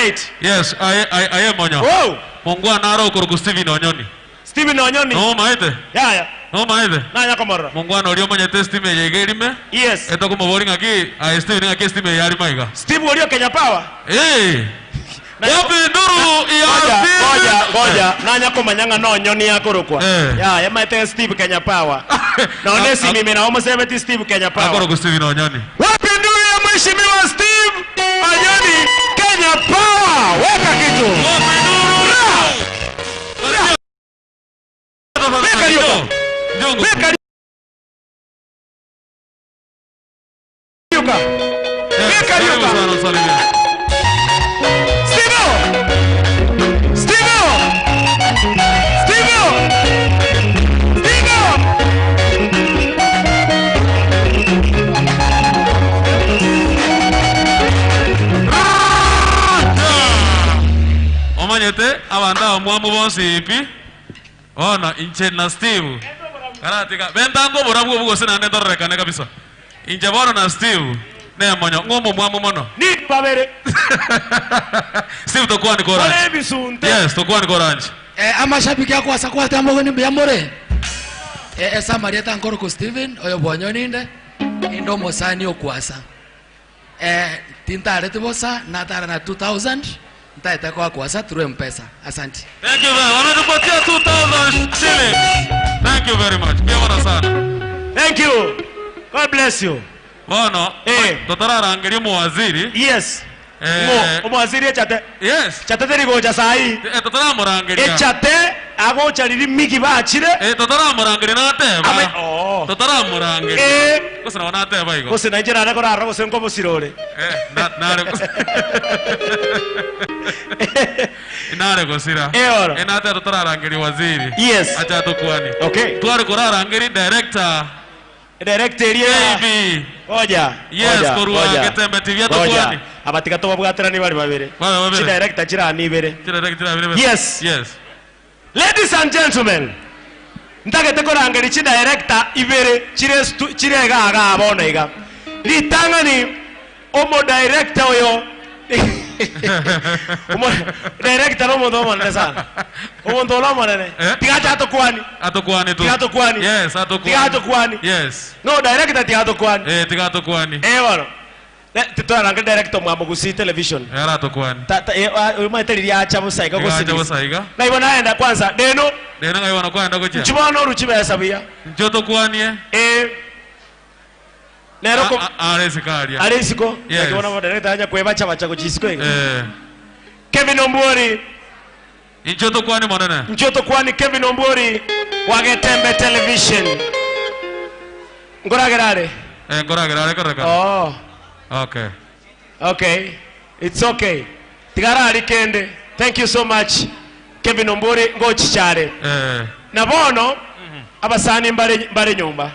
Alright. Yes, aye aye aye monyo. Oh. Mongwana are okorokwa Stephen Onyoni. Stephen Onyoni. Nomomaete? Yaya. Nomomaete? Nanya komorora. Mongwana oria omonyete estima eye iga erime. Yes. Etokomoboria ng'aki aye Stephen ng'aki estima eye yarima iga. Steve oria o Kenya Power. Ee. Nanya Wapi nduru ya Ngoja, ngoja, Stephen? ngoja. Nanya komanya ng'a nonyoni akorokwa. Eh. Yaya, maete Steve Kenya Power. Nonye esimi ime nabo mosebeti Steve Kenya Power. Akorokwa Stephen Onyoni. Wapi nduru ya Mheshimiwa Steve Onyoni Kenya Power. Weka kitu. Wapi nduru? Ra. Ra. Weka rioka. Njongo. Weka rioka. Yes, Weka karibu rioka. sana usalimie. Steve! Steve! Steve! Steve! Omanyete abanto abamwamu bonsi pi bono inche na Steve karatiga bentanga oborabu obu gose naende ntorerekane kabisa inche bono na Steve nemonyo ng'a omomwamu mono Ni babere. Steve tokwani Kore koranche ebisunte. yes tokwani koranche Eh, amashabiki akwasa kwate amageni mbuya more eh, ase amarieta nkorokwa Stephen oyo bwonyoni inde inde omosani okwasa eh, tintareti bosa natara na 2000 ntaete koa kwasa through mpesa asante Thank you very wametupatia 2000 shillings thank you very much mbuya sana Thank you. God bless you. bono Eh. totararangeria omowaziri Yes. Eh. Ng'o, omwaziri echate. yes Chate teri gocha sahi. Eh, totaramorangeria Echate agocha riri migi bachire. Eh, totaramorangeria nateba Ame- Oh. totaramorangeria Eh. gose nabo nateba igo Gose nainche nare korara gose nkobosira ore. Eh, na- nare nare gosira Eh, oro. Eh, nateba totararangeria waziri Yes. acha tokwani Okay. tware korarangeria director Director eria. KB Ngoja. Yes, ngoja, korwa ngoja. Getembe TV Ngoja. atokwani. Abatika tobabwaterani bari babere. Babe babere. Chidirector chirani ibere. Chidirector chirani ibere. Yes. Yes. Ladies and gentlemen, ntagete korangeria chidirector ibere chire stu- chire iga iga bono iga. Ritang'ani omodirector oyo Omo director nomonto omonene sana. Omonto ore omonene. Eh? Tiga ache atokwani. Atokwani tu. Tiga atokwani. Yes, atokwani. Tiga atokwani. Yes. No director tiga atokwani. Eh, tiga atokwani. Eh bono. Titwaranga director mwa Mugusi television. Era atokwani. Ta ta eh, ah, omaete riria acha bosa iga Tiga acha gose. bosa iga. Na ibo naenda kwanza deno Deno ngai bono kwaenda gochia. nchibono oruchibesa buya. Ncho tokwanie. Eh. Nero ko Are isiko aria. are isiko. Yes. Naki bono director anya kwebacha bacha gochia isiko iga. Eh. Kevin Ombwori. Incho tokwani monene. Ncho tokwani Kevin Ombwori wa Getembe Television. Ngoragera are. Eh, ngoragera are koreka. Oh. Okay. Okay. It's okay. Tigara ari kende. Thank you so much. Kevin Ombwori ngochichare. Eh. Na bono abasani mbare mbare nyumba.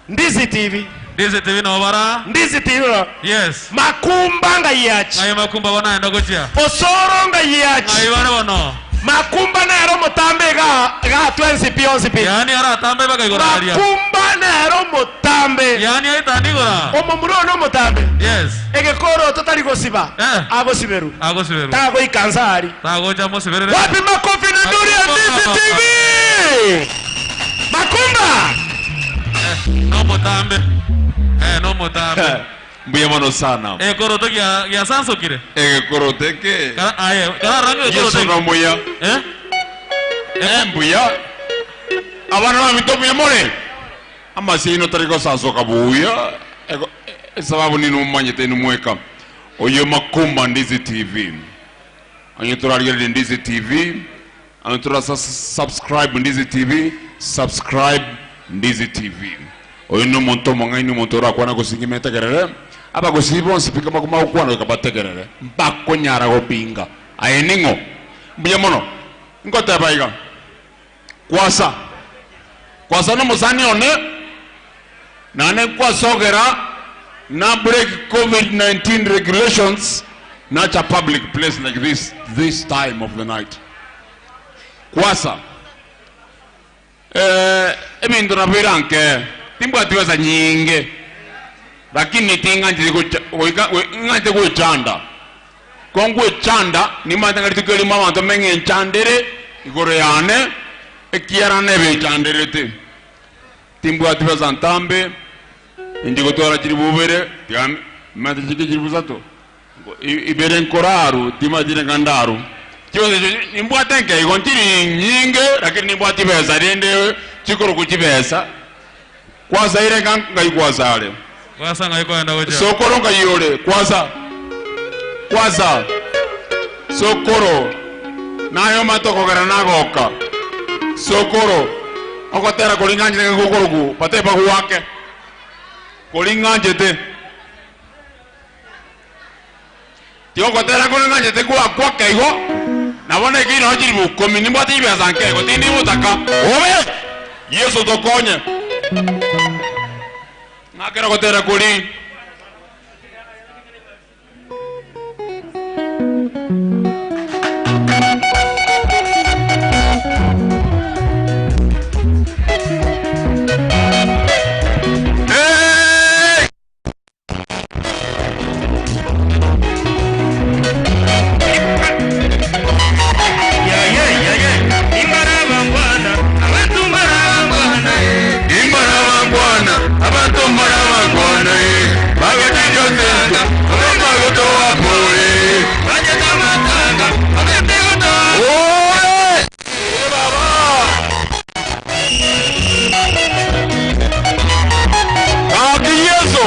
Ndizi TV. Ndizi TV no bara. Ndizi TV. no. Yes. Makumba nga yachi. Ngai makumba bona enda gochia. Osoro nga yachi. Ngai bana bono. Makumba nero mutambe ga ga twensi pi onsi pi. Yani aratambe bakaigora aria. Makumba nero mutambe. Yani aitani igora. Omomura ono mutambe. Yes. Egekoro totari gosiba. Eh. Agosiberu. Agosiberu. Tagoikansa ari. Tagocha mosiberere. Wapi makofi na nduru ya Ndizi TV? Makumba. Eh, no mutambe. Eh, no mutambe. Mbuya mono sana. Eh, koroto gia gia sansokire. Egekoroteke. Kara aye, kara rangi Yesu koroto. no muya. Eh? Eh, mbuya. Abana baminto mbuya more. Amasino tari gosasoka buya. Ego sababu nini umanyete nimweka. Oyo Makumba Ndizi TV. Onye turarigereria Ndizi TV. Onye tura subscribe Ndizi TV. Subscribe Ndizi TV. Oyo ni omonto omong'aini omonto orakwana gosinga emetegerere abagosii bonsi pi kama gokwana goika bategerere mbakonyara gopinga aye ning'o mbuya mono ngoteba iga kwasa kwasa na omosani one nane kwasogera na break covid-19 regulations nacha public place like this this time of the night kwasa eh, ebinto nabwira nke timbwati besa nyinge lakini ting'anchire goika ng'anchete gochanda. Kongwechanda, nimanyete ng'a rituko erimo abanto mbeng'enchandere igoro yane, ekiagera nebechanderete. Timbwati besa ntambe, inche gotwara chilifu ibere, tiga mente chike chilifu isato, ibere nkoraru, timanyeti rende ndaru. Chibesa echio nimbwate nke igo nchiri nyinge, lakini nimbwate chibesa rende chikorokwa chibesa. Kwasaire ng'a ngai kwasare. Kwasa ng'ai kwagenda gochia. Sokoro ngai ore kwasa kwasa sokoro naye omanyete okogera nagoka sokoro ogotera koria ng'anchete ng'a gokorokwo batebe bagoake koria ng'anchete Tigogotera kore ng'anchete goakwa keigo, na bono ekeina nao chilifu ikomi, nimbwate chibesa nkeigo, tindi botaka. Obe! Yeso tokonye. Ng'akere ogotera koria. Hey! Gaki Yeso.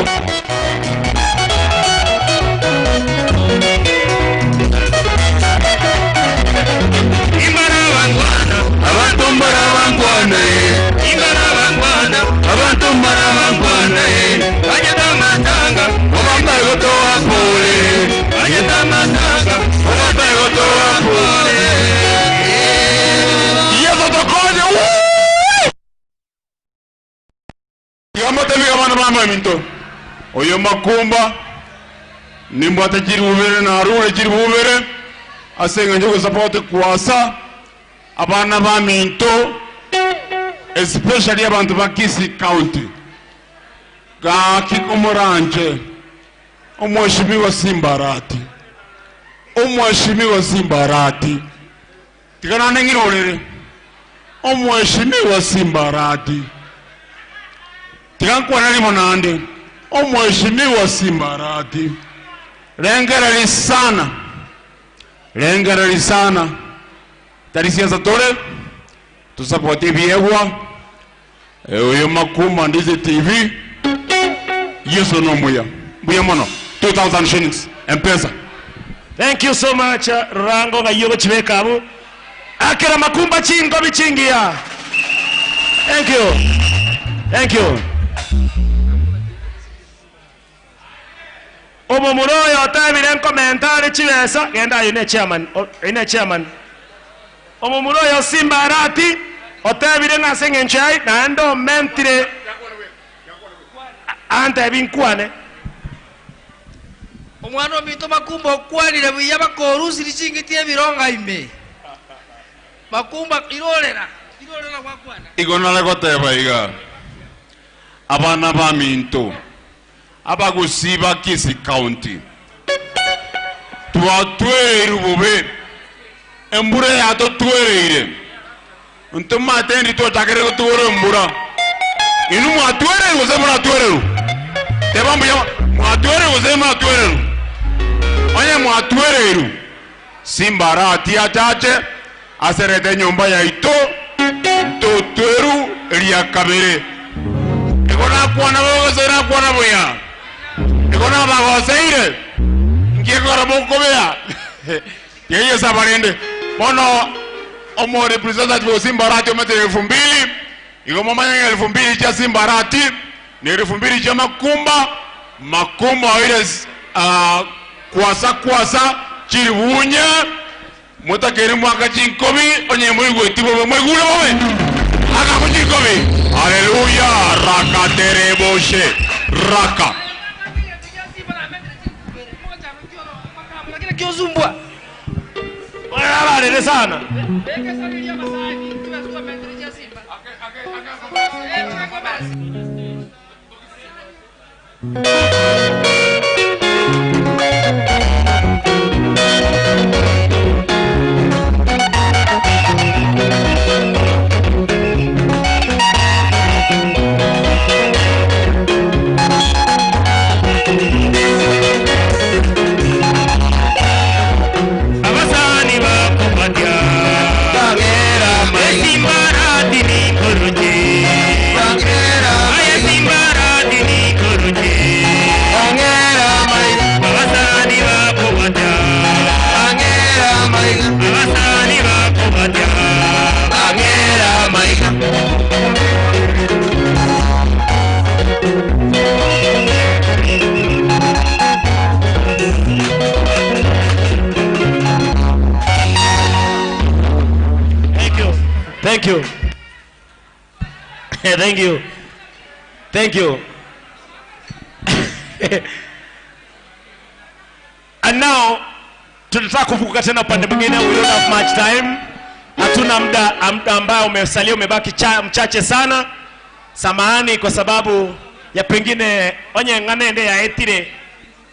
Abanto mbarabangwana Abanto mbarabangwana Obambae gotoa pole Obambae gotoa pole Yeso tokonye. Woo! Tiga motebie abana b'amaminto, Oyo makumba nimbwate chilifu ibere narure chilifu ibere ase engencho y'ogosapoti kwasa abana baminto especially abanto ba Kisii County. Gaki komoranche omweshimiwa Simba Arati, omweshimiwa Simba Arati, tiga naende ng'irorere omweshimiwa Simba Arati. Tiga nkwane rimo naende, Omweshimiwa Simbarati, rengereria sana, rengereria sana, tari siasa tore, tosapote ebiegwa, oyo Makumba Ndizi TV, Yeso nomuya, mbuya mono, 2000 shillings, Mpesa. Thank you so much Rurango ng'ai ogochibeka abwo. Akera makumba chingobi chingiya. Thank you. Thank you. Omomura oyo otebire nkomenta are chibesa, genda aye ne chairman, oyo ne chairman. Omomura oyo Simba Arati otebire ng'a ase eng'encho yaye naende omentire antebi nkwane. Omwana ominto Makumba okwanire buya bakorusirie ching'iti ebironga ime. Makumba irorera, irorera gwakwana. Igo nare goteba iga, Abana baminto, abagusii ba Kisii County, twatwereirwe bobe, embura yatotwereire, ntomate ndi twachakire gotwora embura. Inwe mwatwereirwe gose moratwererwe? Teba mbuya mwatwereirwe gose moratwererwe? Onye mwatwereirwe, Simba aratie achache aserete enyomba yaito, ntotweru eria kabere. Igo nakwana bobe gose nakwana buya? Igo nabagoseire? Nki ekero mokobea? Tiga Yeso abarende. Bono omo representative o Simba Arati omete elfu mbili, igo momanye ng'a elfu mbili chia Simba Arati na elfu mbili chia Makumba, Makumba oire kwasa kwasa chilifu inye, motakeire mwaka chinkobi, onye moigweti bobe, mwaigure bobe? Aka chinkobi. Haleluya! Raka tereboshe raka. Abarere sana. Thank you. Thank you. Thank you. And now tunataka kuvuka tena upande mwingine. We don't have much time. Hatuna muda muda ambao umesalia umebaki cha, mchache sana. Samahani kwa sababu ya pengine onye ng'anende yaetire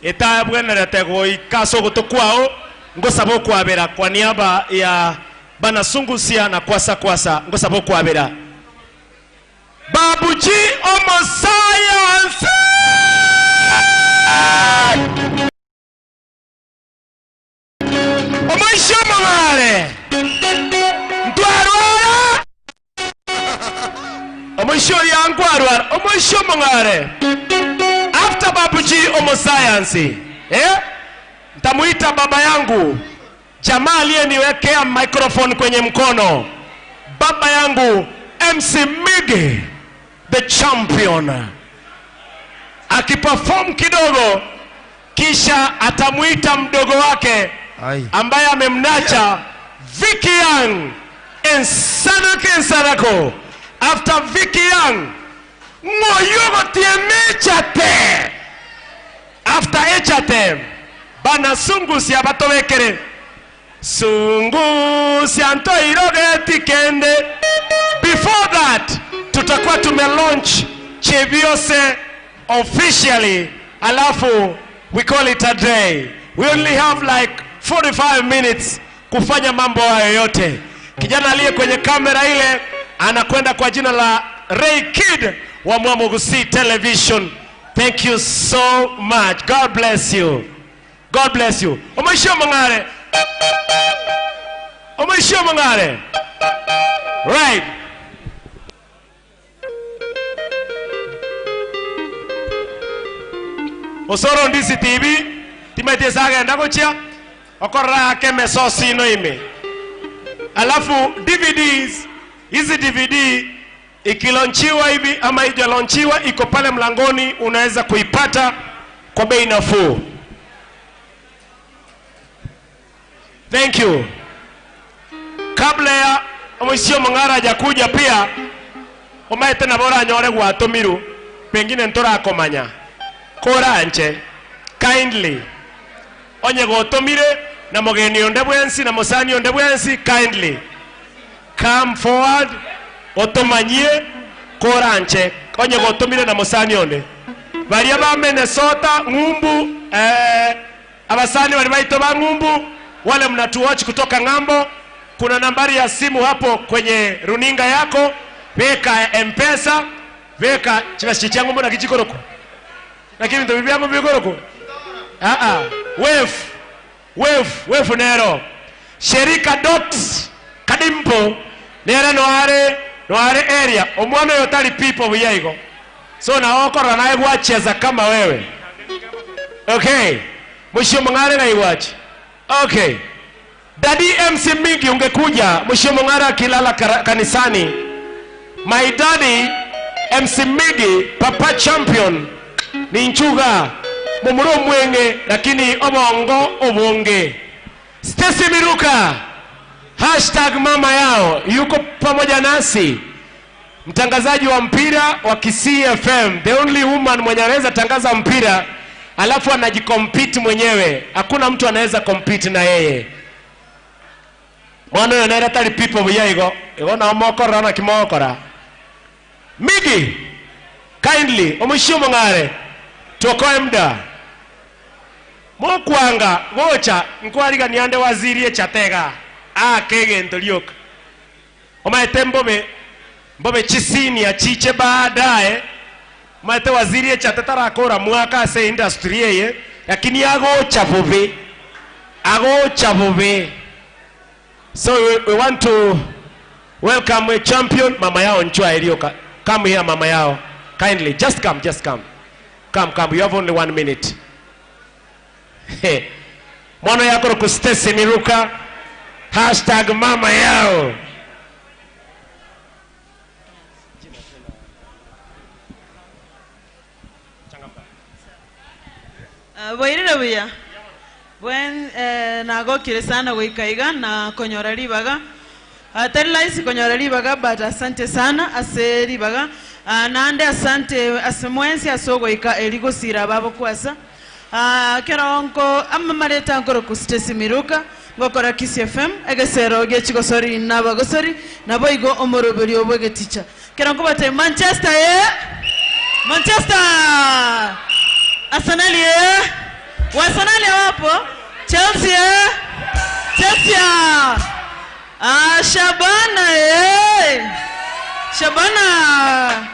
etabwenerete goika ase ogoto kwao ngosaba okwabera kwa niaba ya banasungusia na kwasa kwasa ngosaba okwabera Babuji omosayansi omoisho omong'are ntwarwara omoisho oria nkwarwara omoisho omong'are after Babuji omosayansi eh? Ntamuita baba yangu jamaa aliyeniwekea microphone kwenye mkono, baba yangu MC Migi the champion, akiperform kidogo, kisha atamuita mdogo wake ambaye amemnacha Vicky Young Ensanako Ensanako. After Vicky Young ng'oyogotiemechate after echate bana sungusia batobekere sungusia ntoirogeti kende. Before that tutakuwa tumelaunch Chebiose officially, alafu we call it a day. We only have like 45 minutes kufanya mambo hayo yote. Kijana aliye kwenye kamera ile anakwenda kwa jina la Ray Kid wa Mwamugusi Television. Thank you so much. God bless you. God bless you. Omoisho mong'are. Omoisho mong'are. Right. Osoro ndisi TV timaite sagenda gochia okorora ake mesosi ino ime. Alafu DVDs, hizi DVD ikilonchiwa hivi ama ijalonchiwa iko pale mlangoni, unaweza kuipata kwa bei nafuu. Thank you. Kabla ya omwisio mong'ara hajakuja pia omaete nabo oranyore gwatũmirwo pengine ntũrakomanya kũranche kindly onye gũtũmire na mũgeni onde bwensi na mũcani onde bwensi kindly come forward ũtũmanyie kũranche onye gũtũmire na mũcani onde baria ba Minnesota ng'umbu abasani bari baito ba ng'umbu wale mnatuwatch kutoka ng'ambo, kuna nambari ya simu hapo kwenye runinga yako, weka M-Pesa, weka chibasi changu mbona kichikoroko lakini ndo bibi yangu bikoroko ah ah wave wave wave nero shirika dot kadimpo nere noare noare area omwana yotali people buyaigo so na okora naye gwacheza kama wewe. Okay, mwisho mng'are na iwachi. Okay, Daddy MC Mingi ungekuja mwisho mng'are akilala kanisani. My daddy MC Mingi papa champion ni nchuga mumuro mwenge lakini obongo obonge. Stacy Miruka hashtag mama yao yuko pamoja nasi, mtangazaji wa mpira wa Kisii FM, the only woman mwenye anaweza tangaza mpira alafu anajikompete mwenyewe, hakuna mtu anaweza compete na yeye. Mwana uyo nere tari people buya igo igo na mokora na kimokora. Migi kindly omushio mong'are tuokoe muda mokwanga gocha nkwarigania ande wazirie chatega akegento rioka omaete mbobe mbobe chisinia chiche baadaye maete wazirie chate tarakora mwaka ase industry eye lakini agocha bobe agocha bobe. So we want to welcome a champion mama yao Nchwa Erioka. Come here mama yao, kindly just come, just come, come, come, you have only 1 minute. Mwana yako ku Stacy Miruka hashtag mama yao. Boirire buya bwen nagokire sana goikaiga na konyora ribaga. Tari rahisi konyora ribaga but asante sana ase ribaga. Naende asante ase mwensi ase ogoika eri gosira ababo kwasa. Ekero nko amamareta nkorokwa Stacy Miruka, ngokora Kisii FM, egesero gie chigosori na abagosori, naboigo omoroberio bw'egeticha. Ekero nkobatebia Manchester ee! Manchester! Arsenali ee! Wasenali awapo? Chelsea ee! Chelsea! Ah, Shabana ee! Shabana!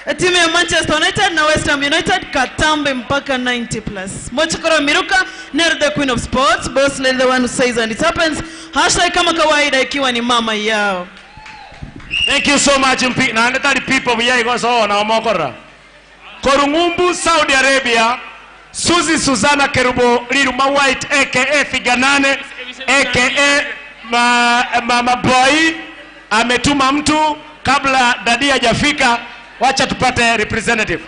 Etimu ya Manchester United na West Ham United katambe mpaka 90 plus. Mochikoro Miruka nero the queen of sports, boss lady the one who says and it happens. Hashtag kama kawaida ikiwa ni mama yao. Thank you so much mpi naende tari people buya igo sogo nao mokorora. Korwa ng'umbu Saudi Arabia, Suzy Suzana Kerubo Riruma White aka Figure Nane aka Mama Boy ametuma mtu kabla daddy hajafika, wacha tupate representative.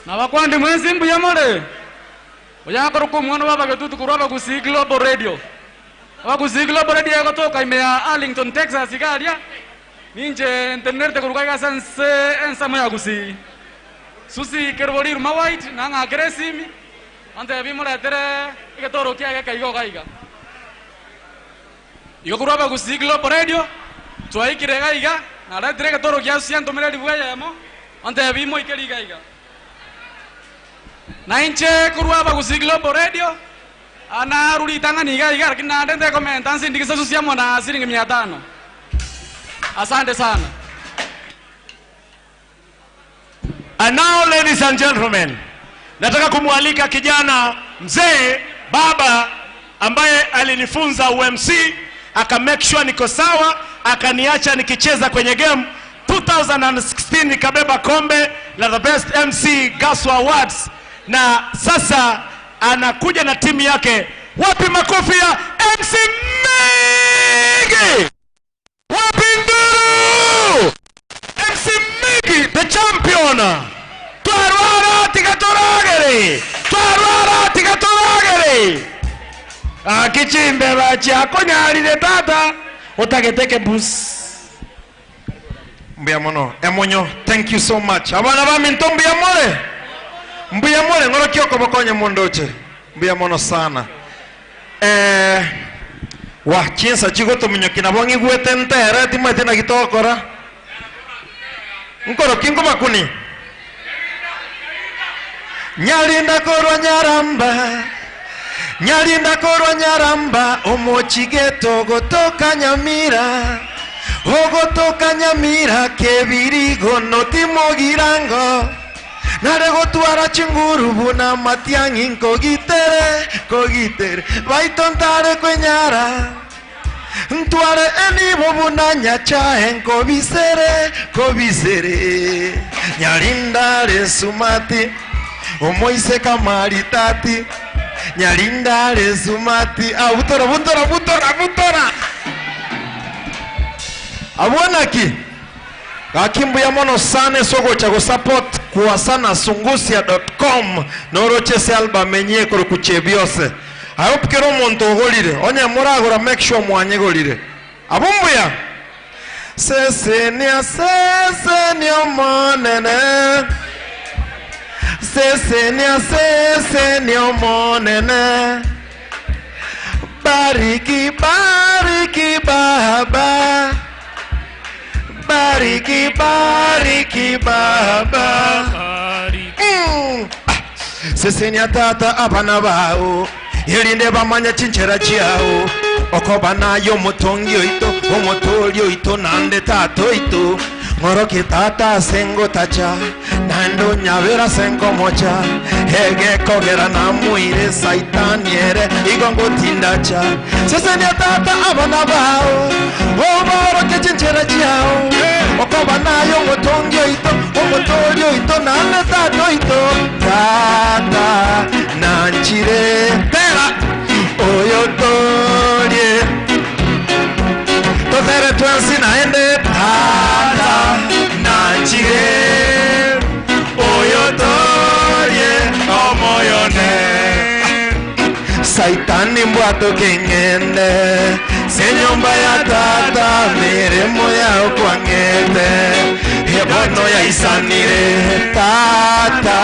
Nabakwandi mwensi mbuya more? Oyo akorokwa omwana bw'abagetutu korwa Abagusii Global Radio. Abagusii Global Radio egotoka ime ya Arlington, Texas iga aria. Ninche ntenenerete korwa iga ase ense ensemo ya Gusii. Susi Kerubo Riruma White nang'akere esimi, antebie moretere egetoro kiaye gekaiga iga iga. Igo korwa Abagusii Global Radio twaikire iga iga, naretire egetoro gia Susi antomere elifu eyemo, antebie imoikeri iga iga. Na inche korwa Abagusii Global Radio, aa narure ritang'ani iga iga, lakini naende ntekomenta nsindigise Susi amo na siringi mia tano. Asante sana. And now ladies and gentlemen, nataka kumwalika kijana mzee baba ambaye alinifunza UMC aka make sure niko sawa, akaniacha nikicheza kwenye game 2016 nikabeba kombe la the best MC Gaswa Awards, na sasa anakuja na timu yake. Wapi makofi ya MC Migi? Wapi nduru? MC Migi the champion. Twarwara tiga toragere. Twarwara tiga toragere. Akichimbe bachiakonyarire tata otagete kebus. Mbuya mono emonyo, thank you so much. Abana baminto mbuya more, mbuya more ng'orokia okobokonya mondoche, mbuya mono sana. Wa chinsa chigotominyoki nabo ng'igwete ntere timanyete naki togokora. Nkoroki nkobakuni. Nyarinda korwa nyaramba, nyarinda korwa nyaramba, omochigeto gotoka nyamira, ogotoka nyamira kebirigo notimogirango. Nare gotwara chinguru buna matiang'i nkogitere, kogitere, baito ntare kwenyara. Ntware enibo buna nyachae nkobisere, kobisere. Nyarinda resumati, omoise kamaritati. Nyarinda resumati. Ah, butora, butora, butora, butora. Abonaki. Gaki mbuya mono sana esogocha go support kuasana sungusia dot com noroche se album enye korokuche byose. I hope kero omonto ogorire. Onye moragora make sure mwanyegorire. Abo mbuya. Sesenia, sesenia omonene. Sesenia, sesenia omonene. Bariki, bariki baba. Bariki, bariki baba. Sesenia tata abana bao. Yerinde bamanya chinchera chiao. Okoba nayo omotongi oito, omotori oito nande tata oito. Ng'oroki tata sengo tacha, nando nyabera sengo mocha. Ege kogera namuire saitani ere, igongo tindacha. Sesenia tata abana bao, oboroke chinchera chiao. Okoba nayo omotongi oito, omotori oito nande tata oito. Tata nanchire tera oyo torie. Totere twensi naende tata nanchire oyo torie omoyone. Saitani Nimbwatoke ng'ende se nyomba ya tata mirimo yao kwang'ete ebono yaisanire tata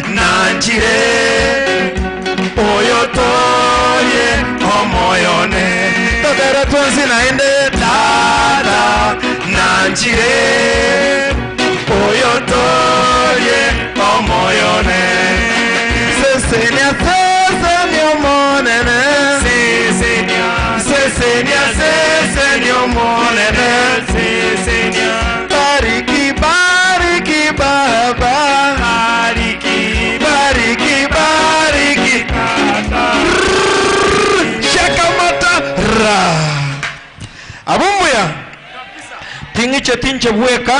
nanjire oyo toye omoyone totera twensi naende tata nanjire oyo toye omoyone sesenia sesenia omonene sesenia sesenia sesenia omonene sesenia bariki bariki baba bariki bariki bariki shakamata ra abumbuya ting'iche tinche bweka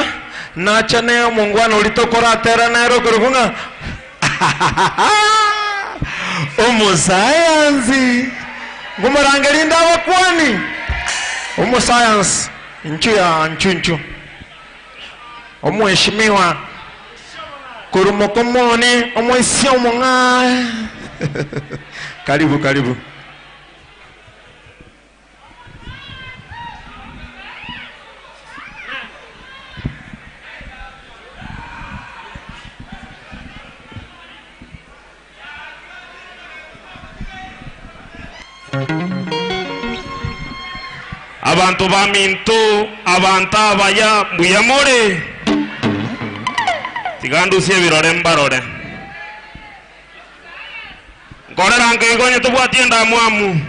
nacha ne omongwana ori tokoratera nere okorokong'a omusayansi ngumurangeria ndabakwani omusayansi nchu ya nchu nchu omweshimiwa kurumokomone omwisia omong'a karibu karibu Abantu ba minto abantu abaya mbuya more tigandusie ebirore mbarore nkorera nkeigonye tobwatie ndamwamu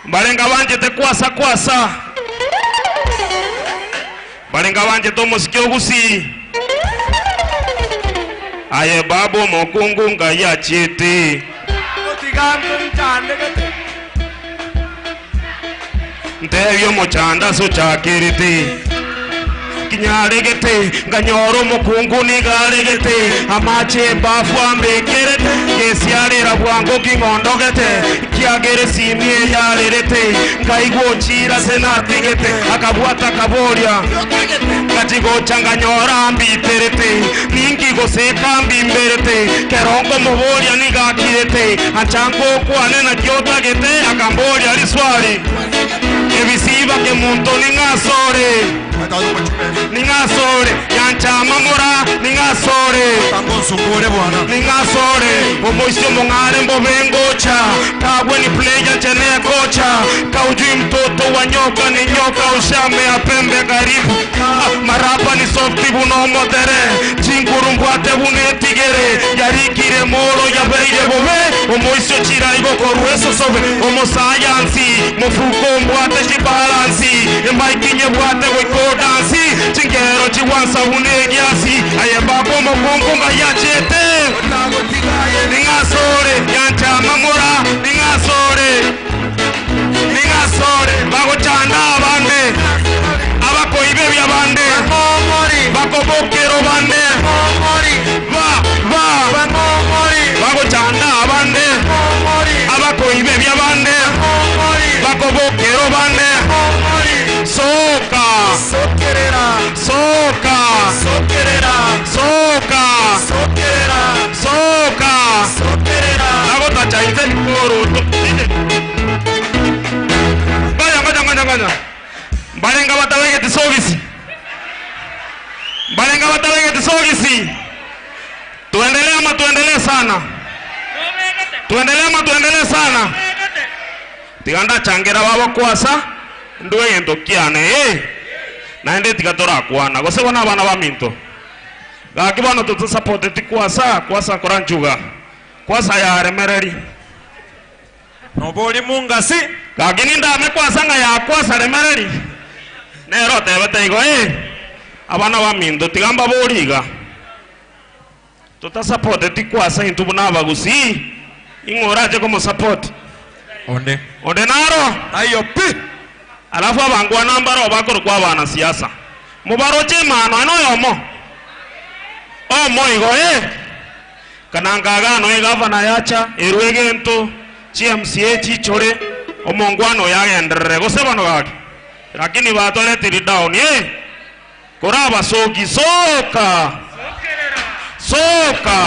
mbarenga banjete kwasa kwasa mbarenga banjete omosike ogusii aye babu omokungu ngai achiete ntebia omochanda ase ochakerete kinyaregete nganyora omokungu nigaregete amache embafu ambekerete gesiarera bwango king'ondogete kiagere simi eyarerete ngaigwa ochira ase natigete akabwata kaboria ngachigocha nganyora mbiterete ninki goseka mbimberete kerongo moboria nigakirete anchango okwane nakio otagete akamboria riswari ebisiba ke muntu ning'asore ning'asore yanchama mora ning'asore ning'asore omoisio mong'are mbobe ngocha kabwe ni player nchene kocha kaujui mtoto wa nyoka ni nyoka ushame apembe karibu Ah, marapa ni softi bunomotere chinkuru mbwate bunetigere yarikire moro yabeire bobe omoisio chiraigo korweso sobe omosayansi mofuko mbwate chibalansi emaikinye bwate goikodansi chingero chiwansa bunegiasi aye babo omokungu ngayachete ning'asore yanchama mora ning'asore ning'asore bagochanda abande abakoibe byabande bakobokero bande ba ba bagochanda abande abakoibe byabande bakobokero bande soka soka soka soka agotacha inze ikoruto ngoja ngoja ngoja ngoja mbarenga batabegete sogisi mbarenga batabegete sogisi tuendelee ama tuendelee sana tuendelee ama tuendelee sana tiga ndachangira babo kwasa ndue gento kiane eh naende tiga torakwana gose bona abana ba minto gaki bono tutusapoteti kwasa kwasa koranchuga kwasa yaremereri nobori mungasi gaki nindame kwasa ng'a yakwasa remereri nero otebete igo eh abana ba minto tiga mbabori iga tutasapoteti kwasa intu buna abagusii ing'orache komosapoti onde onde naro ayo pi alafu abangwana mbaro bakorokwa abana siasa mubaroche emano eno oyomo omo igo eh kana ngagano egavana yacha erwe egento chiMCA chichore omongwana oyo agenderere gose bono gaki lakini batoretiri down eh kora abasoki soka soka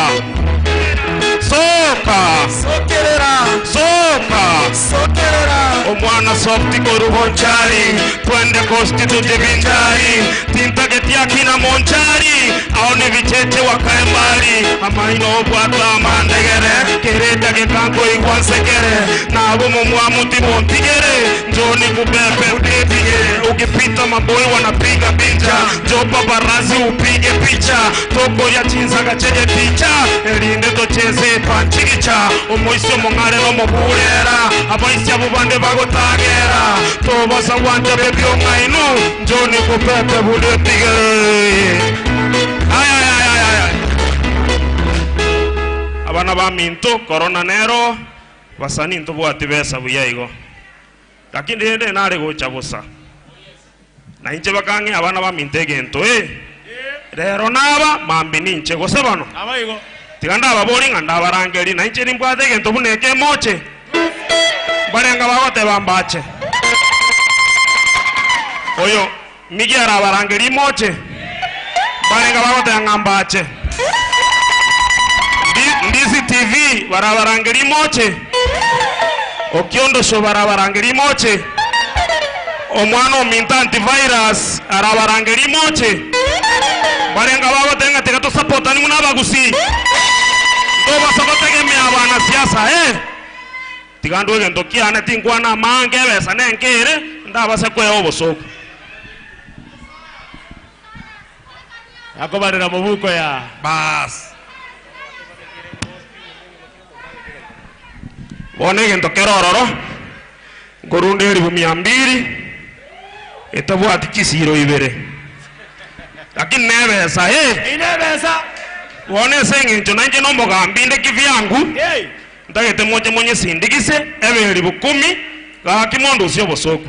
Soka! Sokerera! Soka! Sokerera! Omwana soft koru bonchari twende kosti tujivinjari tintageti akina monchari ao ni vicheche wakae mbali amaino obwata amandegere kereta gekanko igwa nsekere nabo mumwamu tibontigere njoni kubepe udetige ukipita maboi wanapiga picha njo paparazi upige picha toko ya chinzaga chenye picha erinde tocheze panchigicha omoisi omong'are nomoburera abaisi abo bande bagotagera tobasa gwanja bebyong'ainu njoni kupepe budetige Ay, ay, ay, ay, ay, ay. Abana ba minto corona nero basani ntobwati besa buya igo lakini rende nare gocha bosa na inche bakang'e abana ba minto egento eh rero naba mambi ninche gose bano Abaigo. tiga ndababori ng'a ndabarangeri na inche nimbwate egento buna eke emoche barenga bagoteba mbache oyo migi arabarangeri imoche barenga bagoteba ng'a mbache Ndi- ndisi tv barabarangeri imoche okiondosho barabarangeri imoche omwana ominto antivirus arabarangeri imoche barenga bagoteba ng'a tiga tosapotani buna abagusi tobasa gotegemea abanasiasa eh tiga ndwe egento kiane tinkwana amange ebesa nenkere ndabase kwea obosoku Akobarera mubuko ya. Bas. Bono egento kero ororo nkorunda eribu mia mbiri etabwati chisiro ibere lakini nebesa eh Inebesa. bono ase eng'encho nainche nomogambi inde kivyangu ntagete moche monyesindigise ebe eribu kumi gaki mondo usia obosoku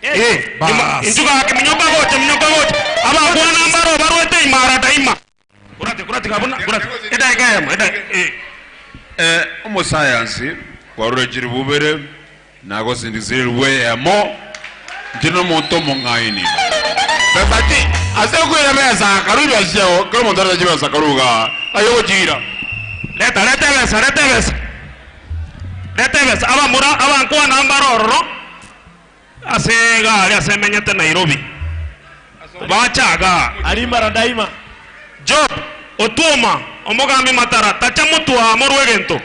Eh, Bas. inchu gaki minyoka gocha minyoka gocha abakwana mbaro barwete imara daima kurati kurati kabuna kurati edaika emo edaika eh Eh, omusayansi kwarurechire bubere nagosindikisire rweyemo nti nomonto omong'aini besa ti ase okwira besa karuga siao kero omonto aretachi besa karuga aye ogochira leta leta ebesa leta ebesa leta ebesa abamura abankwana mbaro ororo ase egari ase emenyete Nairobi bachaga Arimara daima. Job otwoma omogambi matara tacha motwa morwe egento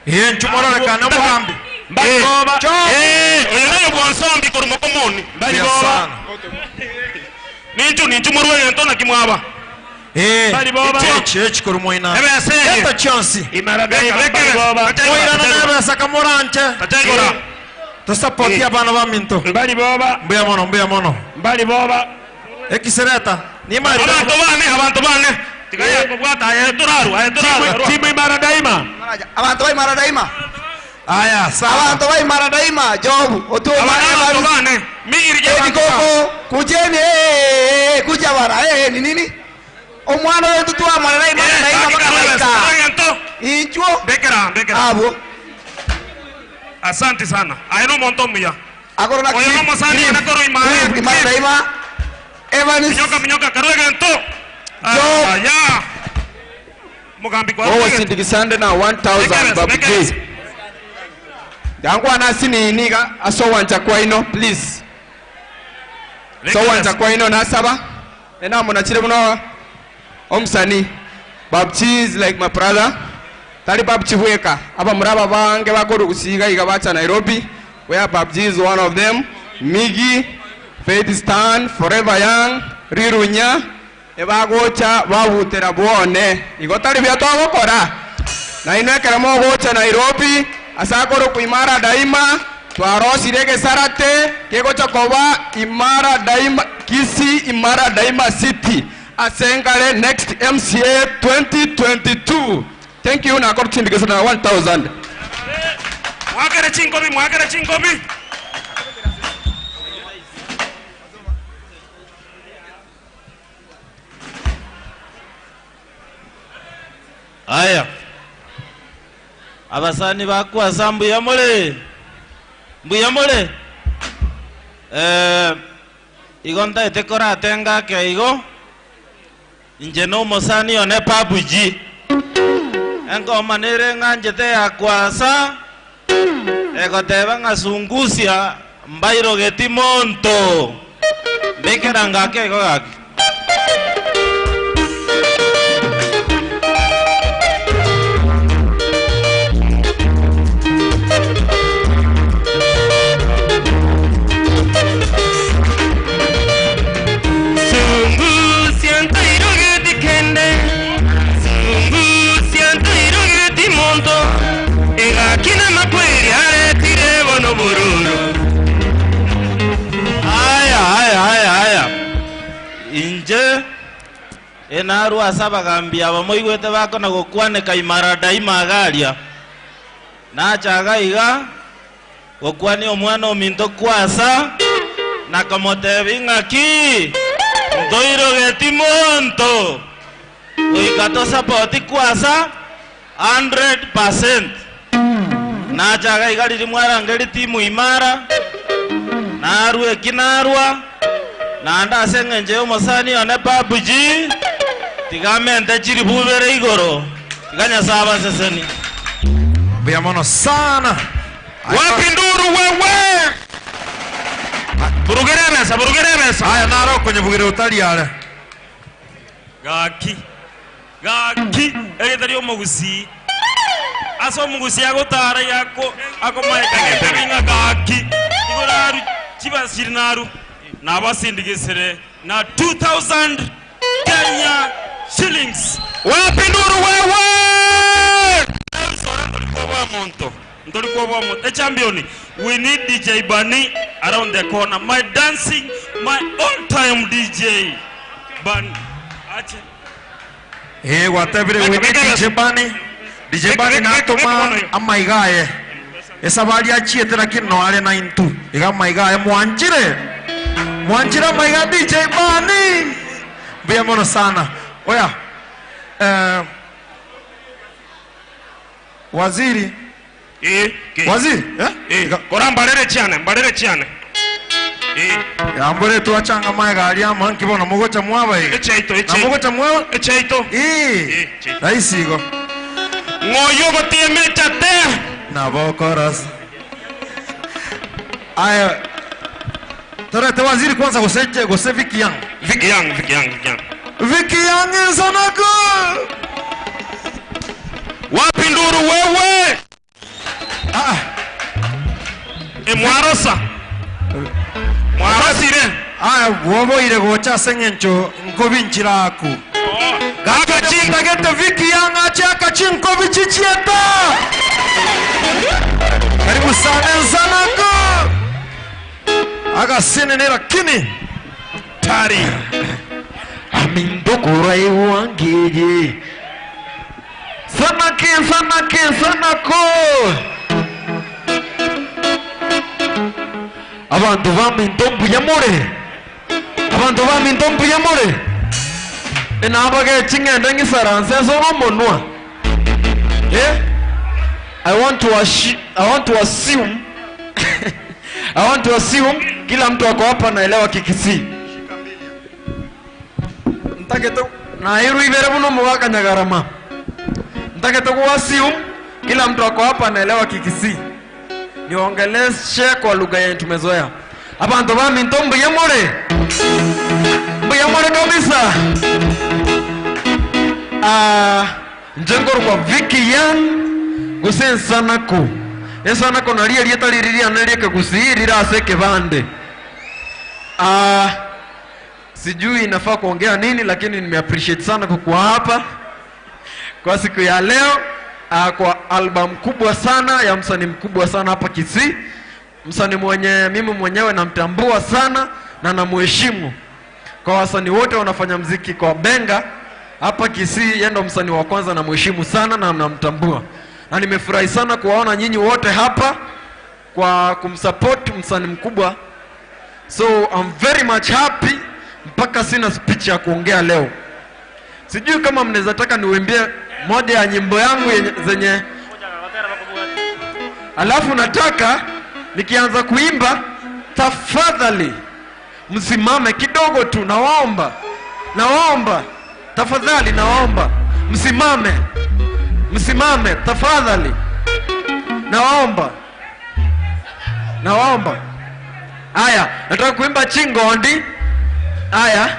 Ye nchumororekana omogambi. Mbariboba eh oyo nayo bwansombi korwa mokomoni Mbariboba. Ninchu ninchu morwe egento nakimwaba Eh, Mbariboba. echi echi kuri moina. Ebesa eye. Eta chionsi. Imara daima mbariboba. Moirana nebesa kamoranche. Tachaigora. Tosapoti abana ba minto. Mbariboba. Mbuya mono, mbuya mono. Mbariboba. Ekisereta. Nimari. Abantu bane, abantu bane. Tigaya kobwata aye turaru, aye turaru. Timu imara daima. Abantu ba imara daima. Aya, sawa. Abantu ba imara daima Jobu otuma Abantu bane. Migiri je koko kujeni eh kuja bara eh ni nini? Omwana wetu twamara imara daima bakabaika. Inchuo Bekera, bekera. Abo. Asante sana. Aye no monto muya. Akoro na Oyo no mosani na koro imara. Imara daima. Evans. Minyoka minyoka karo egento. Ah, ya. Mugambi kwa. Owasindikisande na 1000 Babu G. Yangwana sininiga asowanja kwaino please. Sowanja kwaino nasaba. Enamo nachire muno omusani. Babu G is like my brother. Tali Babu G bweka. Aba muraba bange bakoru kusiga iga bacha Nairobi. Where Babu G is one of them. Migi, Faith Stan, Forever Young, Rirunya. Ebagocha babutera bwone. Igo tari bya twagokora. Na inwe ekero mogocha Nairobi asakoro kuimara daima twarosire gesarate kegocha koba imara daima Kisii imara daima city asengare next MCA 2022. Thank you na akorutsindikisa na 1000. Mwakere chinkobi, mwakere chinkobi. Aya. Abasani bakwasa mbuya mule. Mbuya mule. Eh igo ntaete koratenga ke igo. Inje no mosani one Babu G. Engoma nere ng'anchete ya kwasa, egoteba ng'a sungusia mbairogeti monto. Mbekera ngake igo gaki. Sungusia ntoirogeti kende Sungusia ntoirogeti monto Egaki namakweri aretire bono bororo Aya, aya, aya, aya. Inche enarwa ase abagambi aba moigwete bakona gokwaneka imara daima iga aria. Nacha iga iga gokwania omwana ominto kwasa na komotebia ng'aki ntoirogeti monto goika tosapoti kwasa 100%. Nacha iga iga riria mwarangeri timu imara narwa eki narwa naende ase eng'encho ya omosani one PUBG tiga mente chiribubere igoro tiga Nyasaye abaseseni. Mbuya mono sana. Wapi nduru wewe? Burugere ebesa, burugere ebesa. Aya naro okonyebugera otari are. Gaki gaki erieta ria omogusii ase omogusii agotara iga akomaeka ng'a gaki igoro aru chibasiri naru nabasindigisire na 2000 Kenya shillings. Wapi nduru wewe? Ntorikobwa monto ntorikobwa monto a champion we need DJ Bunny around the corner my dancing my all time DJ Bunny ache Eh, gwatebire we need DJ Bunny. DJ Bunny natoma amaiga aye. Esabari achiete lakini no are na intu. Iga amaiga aye mwanchire. Mwanchire amaiga DJ Bunny. Mbuya mono sana. Oya. Eh, waziri. Eh, Waziri, eh? Eh, kora mbarere chiane, mbarere chiane. Eh, Yambore twachanga maiga aria ama nkibono mogocha mwaba iga. Echaito, Na echaito. mogocha mwaba? Echaito. Eh. Raisi igo. Ng'oyo gotieme chate. Nabo koras. Aya. Torete waziri kwanza gose gose Vicky Young. Vicky Young, Vicky Young, Vicky Young. Vicky Young sanako. Wapi nduru wewe? Ah. E mwarosa. Mwarosire. Aya woboire gocha ase eng'encho nkobinchira aku. Gakachindagete Vicky Young ache akachinkobi chichieta. Karibu sana nsanako. Agasinene lakini tari. Amindokora iwangije. Sanake sanake sanako. Abantu baminto mbuyamore. Abantu baminto mbuyamore. Enabage ching'ende ng'isaranse ase omonwa. Eh? I want to assume I want to assume kila mtu ako hapa naelewa Kikisii. Ntagete nairu ibere buno mugaka nyagarama. Ntagete ku assume kila mtu ako hapa anaelewa Kikisii. Niongeleshe kwa lugha yenye tumezoea. Abantu baminto mbuyamore. Mbuyamore kabisa. Ah, njengoro kwa Vicky Young gose ensanako ensanako nari erieta riri riane riekegusii rira ase ekebande. Ah, sijui inafaa kuongea nini lakini nimeappreciate sana kukuwa hapa kwa siku ya leo kwa album kubwa sana ya msanii mkubwa sana hapa Kisii, msanii mwenye mimi mwenyewe namtambua sana na namuheshimu. Kwa wasanii wote wanafanya mziki kwa benga hapa Kisii, yeye ndo msanii wa kwanza namheshimu sana na namtambua, na nimefurahi sana kuwaona nyinyi wote hapa kwa kumsupport msanii mkubwa. So I'm very much happy mpaka sina speech ya kuongea leo. Sijui kama mnaweza taka niwimbie moja ya nyimbo yangu yenye, zenye alafu nataka nikianza kuimba tafadhali msimame kidogo tu, nawaomba, nawaomba tafadhali, nawaomba msimame. Msimame tafadhali, nawaomba, nawaomba. Haya, nataka kuimba Chingondi. Haya,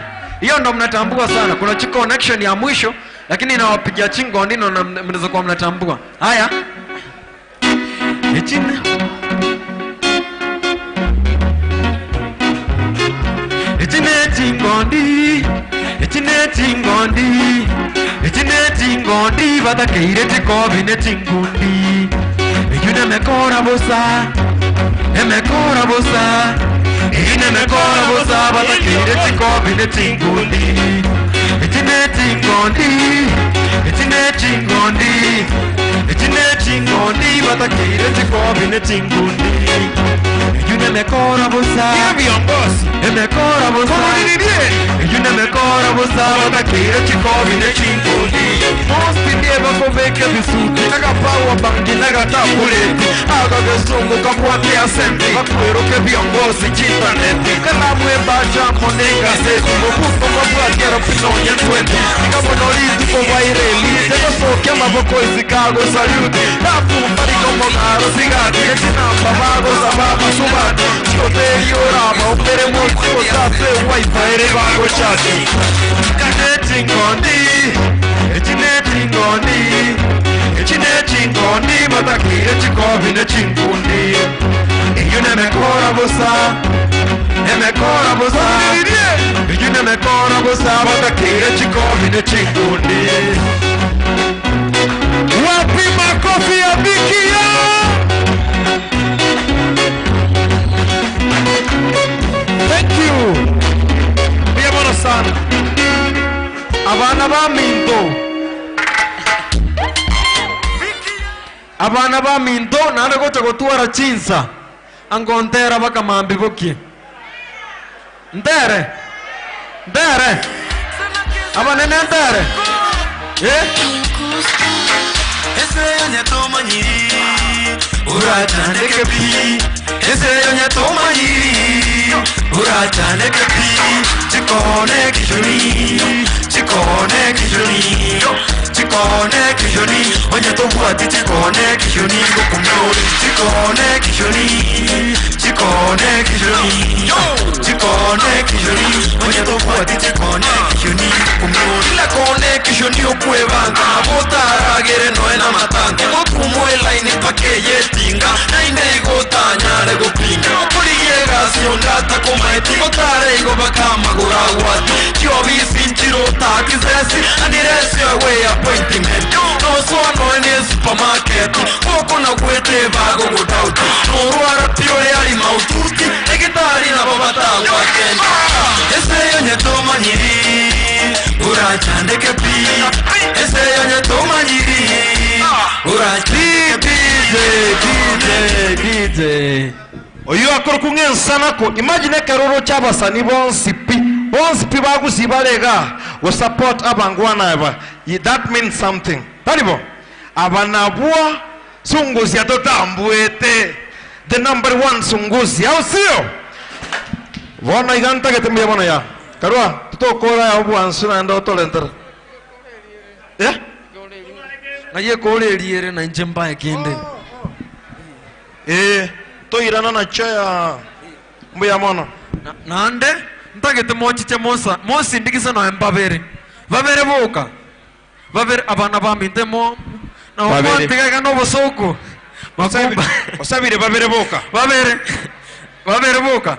hiyo ndo mnatambua sana. Kuna chi connection ya mwisho, lakini inawapigia Chingondi ndo mnaweza kuwa mnatambua. Haya, Echine Echine chingondi Echine chingondi Echine chingondi batakeire chikobi ne chingundi Eyu nemekora bosa Emekora bosa Eyu nemekora bosa batakeire chikobi ne chingundi Echine chingondi Echine chingondi Echine chingondi batakeire chikobi ne chingundi Eyu nemekora bosa viongozi Emekora bosa Eyu nemekora bosa batakeire chikobi ne chingundi Mosi ndiye bakobeke bisuti Agapawa bangi nagatabuleti Agagesungu kabwate asembi Bakweruke viongozi chintaneti Kalamu ebacha mone gazeti Mubuto mabwatera pinonye 20 Ikabonorizi kobaireli Tegosokia maboko izikago saluti Nafumba rikomogaro sigati Echinamba bago sababa subati Choteri orama opere mosi Otase wifi ere bago chati Echine chingondi Echine chingondi Echine chingondi Matakire chikobi ne chingundi Eyu nemekora bosa Emekora bosa Eyu nemekora bosa Matakire chikobi ne chingundi Wapi makofi ya Bikia? Thank you. Mbuya mono sana. Abana ba minto. Abana ba minto nare gocha gotwara chinsa. Angontera bakamambi bokie. Ntere. Ntere. Abanene ntere. Eh? Urachandeke pi. Ese yonyatomanyiri. Urachandeke pi. Chikone kishoni. Chikone kishoni. Chikone kishoni. Onyatobwati chikone kishoni. Gokumori. Chikone kishoni. Chikone kishoni. Chikone kishoni. Onyatobwati chikone kishoni. Gokumori. Kila kone kishoni okwebanga. Nabotaragere noe na matanga. Gokumwe line pakeye tinga. Nainde igotanyare gopinga. Okorigie gasi ondata komaeti. Gotare igo bakamagura gwati. Chiobisi nchiro takisesi. Aniresi ewe appointment. Nosoa noe ni supermarket. Goko na gwete bago godauti. Norwara piore ari maututi. Egitari nabo batagwakenda. Ese yonyetomanyiri. Urachandeke pi. Ese yonyetomanyiri. Urachandeke DJ, DJ, DJ. Oyo akora kung'ensanako imagine ekeroro ky'abasani bonsi pi bonsi pi bagusibarega go support abangwana aba that means something taribo aba nabwo sungusia totambwete the number one sungusia au sio bono iga ntagete mbuya bono ya karua tutokora ya obwansu naende otorentera eh Naye kore na inche mbae kinde. Eh, toirana nacho ya mbuya mono Nande ntagete mochiche mosa mosindikisa noe mbabere. Babere boka. Babere abana ba minte mo na Babere. omontigaga n'obosoko. Makumba. Osabire babere boka. Babere. Babere boka.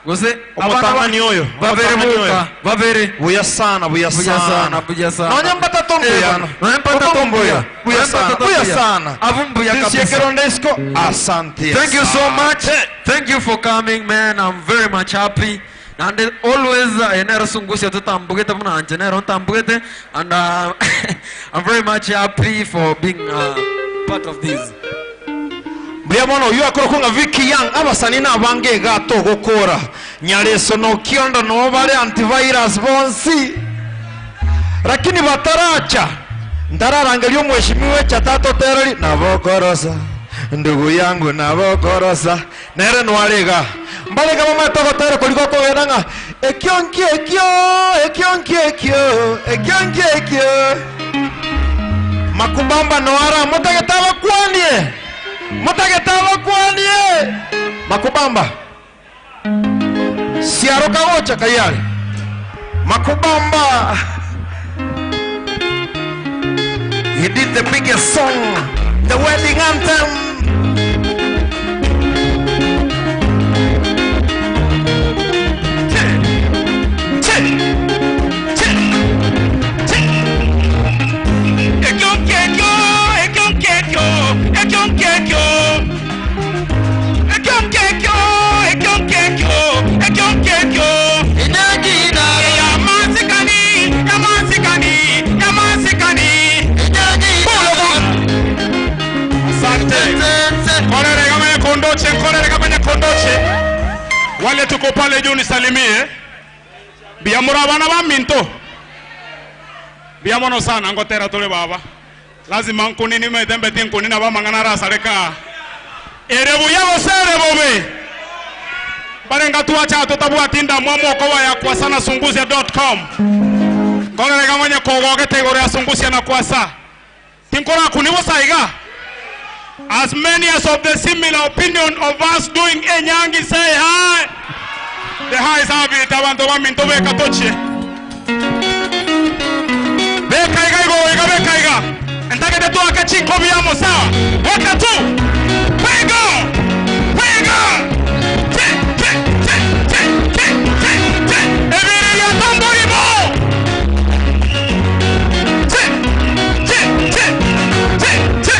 Gose Omotang'ani oyo, Babere omotang'ani boka. oyo. Babere. Buya sana, buya Buya sana. sana, buya sana. Nonya mpata tombuya. Eh, nonya mpata tombuya. Buya Nonya sana, mpata buya tombuya. sana. Abu mbuya kabisa. Siekerondesco, asante. Thank you so much. Thank you for coming, man. I'm very much happy. And always, enero sungusia tutambugete muna anjenero ntambugete and I'm very much happy for being part of this. Mbuya mono oyo akora kunga Vicky Young abasani nabange gato gokora. Nyareso no kiondo no bare antivirus bonsi. Lakini bataracha ndararangeria omweshimiwa chatato terori nabokorosa ndugu yangu nabokorosa nere nwarega mbarega bamatogotere koriko kogenda ng'a ekio nkio ekio ekio nkio ekio ekio nkio ekio. Makubamba noara motagete abakwanie. Motagete abakwanie. Makubamba. Siaro kagocha kayare. Makubamba. He did the biggest song, the wedding anthem. Kondoche, nkorere kama kondoche. Wale tuko pale juu nisalimie. Biamura bana ba minto. Biamono sana ngotera tole baba. Lazima nkunini metembe ti nkunina ba mangana rasareka. Erebu yabo sere bobe. Barenga tuacha tutabwa tinda mwamoko wa ya kwasa na sungusia.com. Nkorere kama kogogete igoro ya sungusia na kwasa. Tinkora kunibo saiga. As many as of the similar opinion of us doing enyangi say hi. The highs have it abantu baminto beka toche. Beka iga igo iga beka iga. Entakete tu akachinko biyamo sawa. Weka tu. Wego. Wego. Che che che che che che che. Ebiri ya tambori bo. Che che che che che.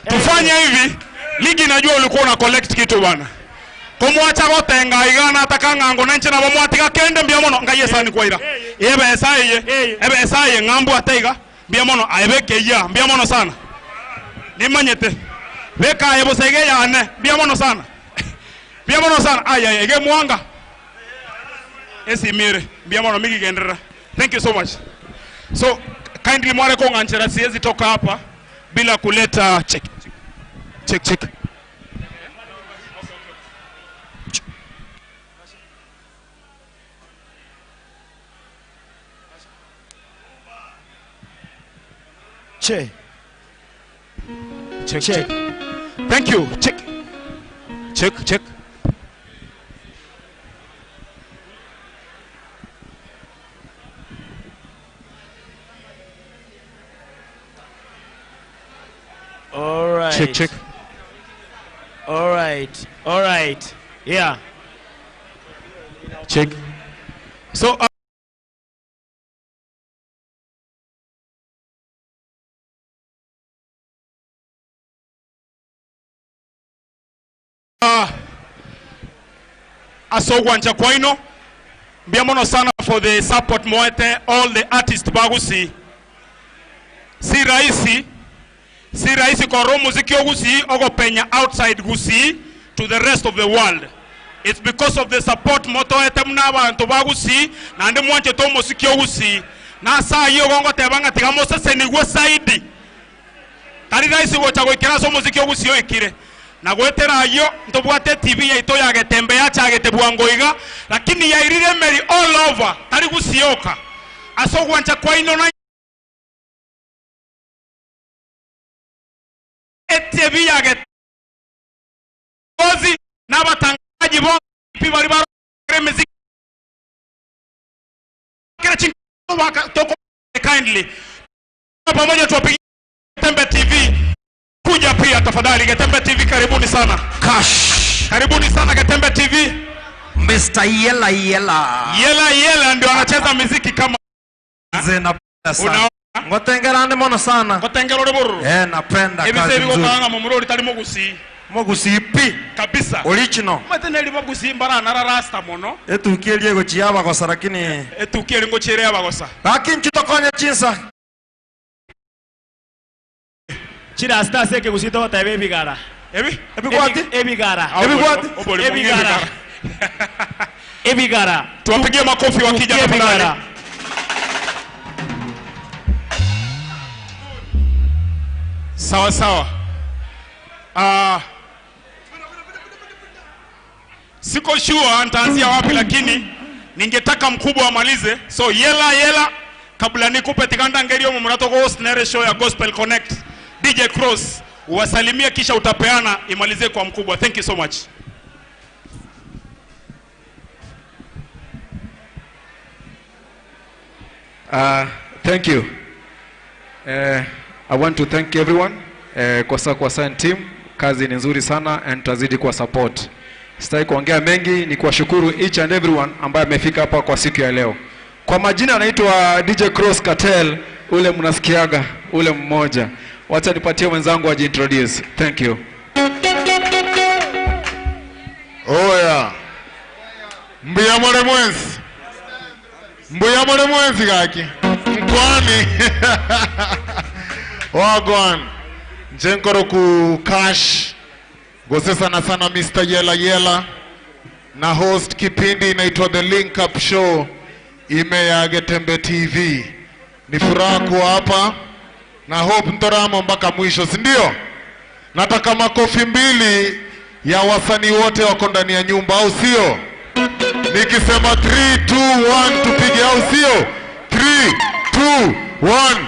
Tufanye hivi, ligi najua ulikuwa una collect kitu bana. Kumwacha gotenga igana ataka ng'ango nenche nabo mwatiga kende mbia mono ngai esani kwaira. Ebe esaye, ebe esaye ng'ambu ataiga mbia mono aebeke ya mbia mono sana. Nimanyete. Beka ebo sege ya ane mbia mono sana. Mbia mono sana. Ay ay ege mwanga. Esimire mbia mono migi gendera. Thank you so much. So kindly mware ko nganchera siwezi toka hapa bila kuleta check. Check check. Che. Check, check. Thank you. Check. Check, check. All right. Check, check. All right. All right. Yeah. Check. So ase ogwancha kwaino mbuya mono sana for the support moete all the artist ba Gusii. Si rahisi si rahisi korora omoziki o Gusii ogopenya outside Gusii to the rest of the world. It's because of the support motoete buna abanto ba Gusii naende mwanchete omosiki o Gusii. Na ase ayio igo ngoteba ng'a tiga mosesenigwe zaidi. Tari rahisi gocha goikera ase omosiki o Gusii oikire. Na goetera ayio ntobwate etibi yaito ya Getembe yachagete bwango iga, lakini yairire emeri all over, tari Gusii yoka. Ase ogwancha kwaino na. Etibi ya Getembe bonsi na abatangaji bonsi pi baria barokire emesiki kera chinka toko kindly pamoja tuwapigie Getembe TV kuja pia tafadhali. Getembe TV karibuni sana. Cash. Karibuni sana Getembe TV. Mr. Yela Yela. Yela Yela ndio anacheza miziki kama Nze napenda sana. Unaona? Ngotengerane mono sana. Ngotengera ore bororo. Eh, napenda Ebise kazi nzuri. ebigokanga momurori tari mogusi Mogusi pi. kabisa. Original. Omanyete neri bagusi mbaranara rasta mono. Etuki eria egochia abagosa lakini Etuki eri ngochia ere abagosa. Gaki inchu tokonye chinsa. Chirasta ase ekegusii togoteba ebigara. Ebi? Ebigwati? Ebigara. Ebigwati? Ebigara. Ebigara. Tuwapigie makofi wakija Tukie tafadhali. ebigara. Sawa sawa. Ah, siko sure nitaanzia wapi, lakini ningetaka mkubwa amalize. So yela yela, kabla nikupe tikanda ngerio mumurato host nere show ya Gospel Connect DJ Cross uwasalimie, kisha utapeana imalizie kwa mkubwa. Thank you so much. Thank you. I want to thank everyone. Kwasa Kwasa and team, kazi ni nzuri sana and tutazidi kuwa support. Sitaki kuongea mengi, ni kuwashukuru each and everyone ambaye amefika hapa kwa siku ya leo. Kwa majina anaitwa DJ Cross Cartel, ule mnasikiaga, ule mmoja. Wacha nipatie mwenzangu ajiintroduce. Thank you. Oya. Mbuya more mwensi. Mbuya more mwensi gaki. Mkwani. Wagwan. Njenkoro ku cash. Gose sana sana Mr. Yela Yela. Na host kipindi inaitwa The Link Up Show. Ime ya Getembe TV. Ni furaha kuwa hapa. Na hope ntoramo mpaka mwisho, si ndio? Nataka makofi mbili ya wasanii wote wako ndani ya nyumba, au sio? Nikisema 3 2 1 tupige, au sio? 3 2 1.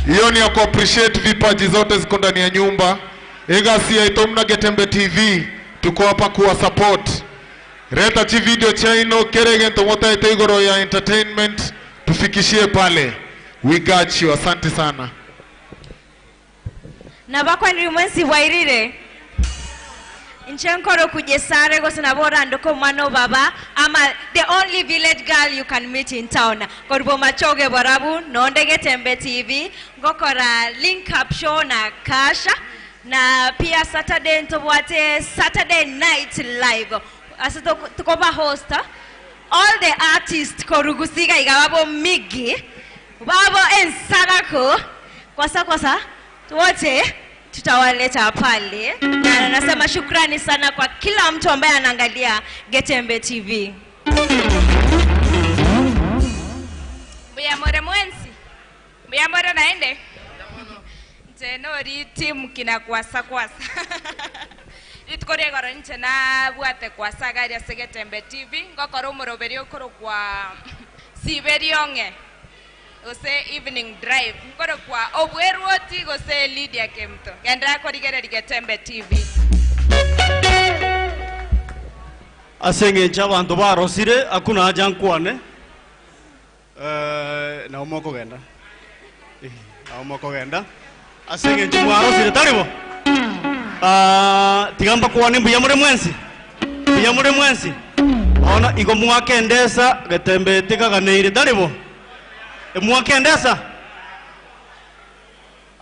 Hiyo ni ya ku appreciate vipaji zote ziko ndani ya nyumba. Egasi ya Itomna Getembe TV, tuko hapa kuwa support. Reta chi video chaino kerege ntomota ite igoro ya entertainment tufikishie pale. We got you. Asante sana. Na bakwaniri mwensi bwairire nchenkoro kujesare gose nabora ndoko mwana baba ama the only village girl you can meet in town korbo machoge borabu nonde Getembe TV ngokora link up show na kasha na pia Saturday ntobwate Saturday night live ase tukoba host all the artists korugusiga igababo migi babo ensarako kwasa kwasa wote tutawaleta pale. Na nasema shukrani sana kwa kila mtu ambaye anaangalia Getembe TV. Mbuya more mwensi. Mbuya more naende. Nche timu kina kwasa kwasa. Rituko riegoro nche nabwate kwasa gari ase Getembe TV ngokora omoroberi okoro kwa Siberiong'e gose evening drive ngoro kwa obwerwoti gose Lydia Kemto gendera korigereria Getembe TV. Ase eng'encho abanto barosire hakuna haja nkwane. Nao mokogenda. Nao mokogenda. Ase eng'encho mwarosire taribo. Tiga mbakwane mbuya more mwensi. Mbuya muri mwensi. Ona igo mwakendesa getembe tikaganeire taribo. Emwakendesa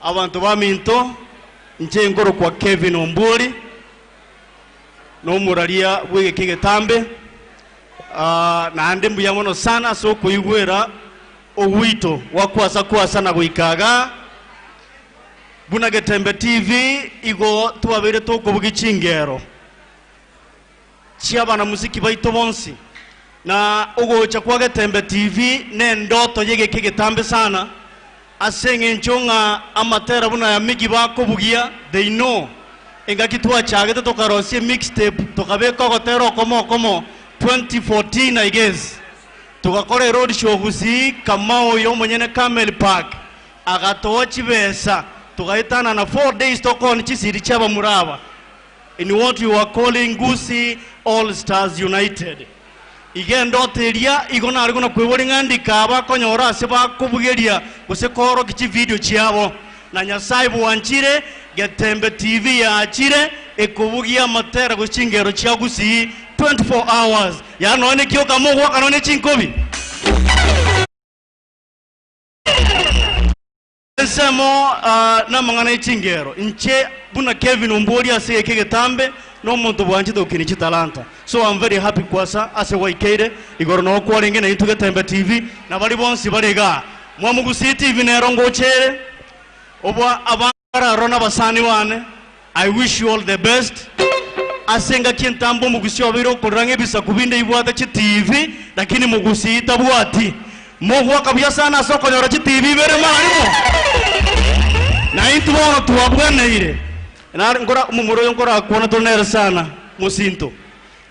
abantu baminto nche nkoro kwa Kevin Omburi nomuraria bwegeki getambe naende mbuya mono sana ase okoigwera ogwito gwakwasa kwasa na goikaga buna Getembe TV igo twabeire tokobugia chingero chia abanamuziki baito bonsi na ogocha kwa Getembe TV ne endoto ya egeki egetambe sana ase eng'encho ng'a amatera buna aya Miggy bakobugia they know engaki twachagete tokarosia emixtape tokabeka ogotera okomo okomo 2014 I guess togakora eroad show Gusii Kamau oyo omonyene Camel Park Agatoa chibesa, togaetanana 4 days tokoonia chisiri chi'abamura aba in what we were calling Gusii All Stars United. Iga endoto eria igo nare kona kweboria ng'a ndika aba akonyora ase bakobugeria gose koorokia chividio chiabo. Na Nyasae bwanchire, Getembe TV yaachire ekobugia amatera gose chingero chia Gusii 24 hours. Yaani nonya nekioka mogoaka nonya ne chinkobi. Ensemo namang'ana ye chingero. Inche buna Kevin Ombwori ase egeka egetambe nomonto bwanchete gokinia chitalanta. So am very happy kwasa ase gwaikeire igoro noo kwarenge naintwe Getembe TV na baria bonsi bare igaa. Mwamogusii TV nero ngocha ere obwa abararora nabasani bane I wish you all the best ase engaki entambe omogusii obeire okorora ng'a ebisaku binde bibwate chitivi lakini mogusii tabwati. Mogoaka buya sana ase okonyora chitivi ibere marimo. Na intwe bono twabweneire. Nare nkora omomura oyo nkorakwana tore nere sana mosinto.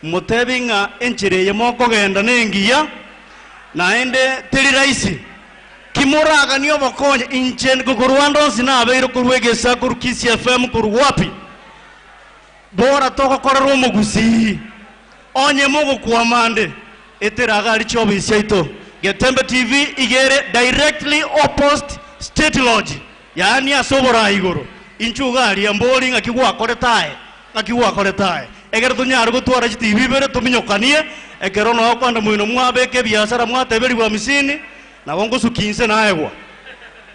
Motebi ng'a enchera eye mokogenda nengiya naende teri rahisi. Ki moraganie obokonyi inche korwa ande onsi nabeire korwa egesa korwa Kisii FM korwa wapi? Bora togokorera omogusii onye mogokwama ande eteraga aria chiofisi chiaito Getembe TV iga ere directly opposed State Lodge yaani ase oboraai igoro inche iga aria mbori ng'aki gwakorete aye ng'aki gwakorete aye egere tonyare gotwara chitibi ibere tominyokanie ekero nonya kwanda moino mwabeka ebiasara mwateberigwa amisini Nabo ngosukia inse naegwa.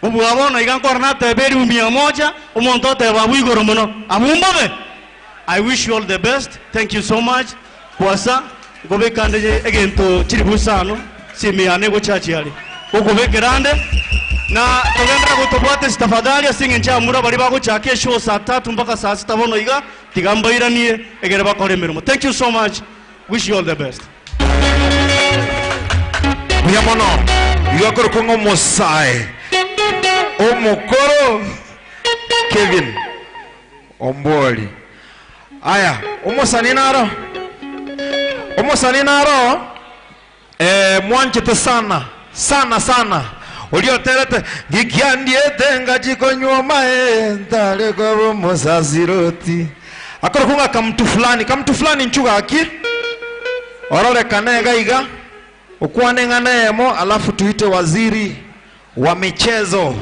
Kobua bono iga nkore natebe elifu mia moja, omonto oteba abwo igoro mono, abwo mbobe. I wish you all the best, thank you so much. Kwasa, nkobeka nde egento chilifu isano, simu yane egochachi are. Gokobekera ande, na togenderere gotobwatesi tafadhali ase eng'encho y'abamura baria bagochaka eshow saa tatu mpaka saa sita bono iga, tiga mbairanie egere bakore emeremo. Thank you so much, wish you all the best. Buya mono. Igo akorokwa ng'a omosae omokoro Kevin Ombwori. Aya, omosani naro omosani naro eh, mwanchete sana sana sana oria oterete gikiandiete ngachi konywa eh, ntare koba omosasiroti akorokwa ng'a kamtu fulani kamtu fulani inchu gaki Ororekane iga iga, okwane eng'ana eyemo alafu tuite waziri wa michezo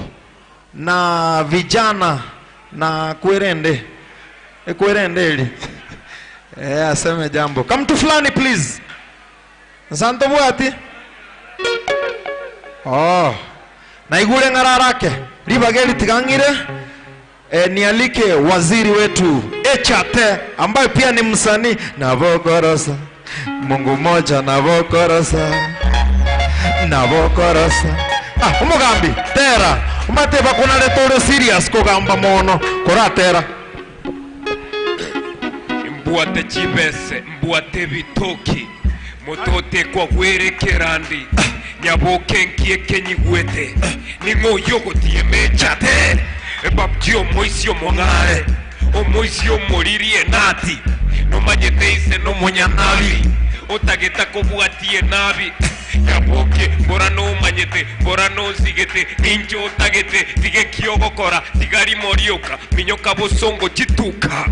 na vijana na kwerende ekwerende eri eh, aseme jambo kamtu fulani please nsa ntobwati oh naigure ng'ara arake ribaga eri tiga ng'ire E, nialike waziri wetu Echate ambaye pia ni msanii Nabokorosa Mungu moja Nabokorosa Nabokorosa ah, omogambi tera omate bakonarete ore serious kogamba mono koratera Mbwate chibese, mbwate ebitoki, mototekwa gwere ekerandi, nyaboke nki ekenyigwete, ning'o oyio ogotiema echate? Ebabji omoisia omong'are, omoisia omoriri enati, nomanyete ise nomonyanabi, otagete akobwatie enabi, nyaboke mbora nomanyete, mbora nonsigete, ninche otagete, tiga eki ogokora, tiga rimo rioka, minyoka bosongo chituka.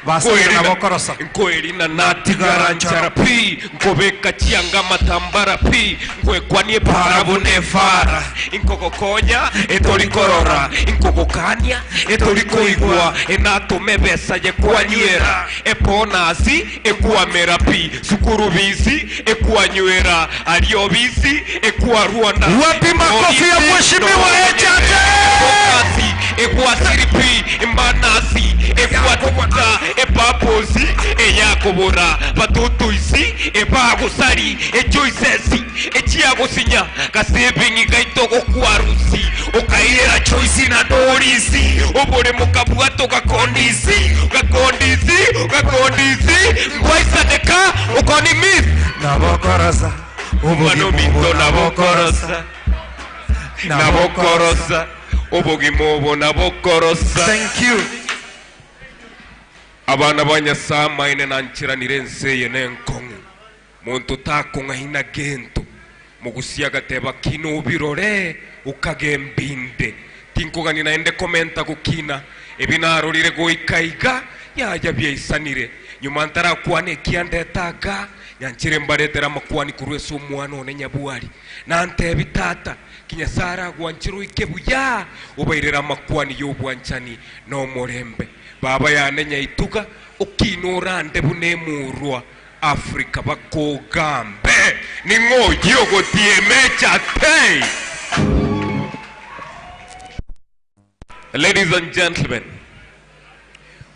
Basire nabo korosa. Nkoerina natigara nchara pi nkobeka chianga matambara pi nkwekwanie para buna efara nkogokonya etorikorora nkogokania etorikoigwa enatuma ebesa yekwanywera ebonasi ekwamera pi sukuru bisi ekwanywera ario bisi ekwarwana. Wapi makofi ya mheshimiwa Echate? Ebonasi ekwasiri pi embanasi ekwatuta epaposi eyakobora batotoisi ebagosari echoicesi echiagosinya gasebing'i gaito gokwarusi okairera choice na dorisi oboremo kabwato gakondisi gakondisi gakondisi ngwaisaneka ukoni miss Nabokorosa. Omwana ominto nabokorosa nabokorosa obogima obo nabokorosa. Thank you. Abana ba Nyasaye amaene nanchiranire ense eye nenkong'u monto takong'aina gento mogusia agateba kina obirore okagembinde tinkogani naende komenta gokina ebi narorire goika iga yaya biaisanire nyuma ntarakwana ekiandeta aga nyanchire mbaretera amakwani korwa ase omwana one nyabwari nantebi tata kinyasaye aragwanchire oike buya obairere amakwani ya obwanchani na omorembe baba yane nyaituga okina orande buna emurwa Africa bakogambe ning'oyi ogotiema echate. Ladies and gentlemen,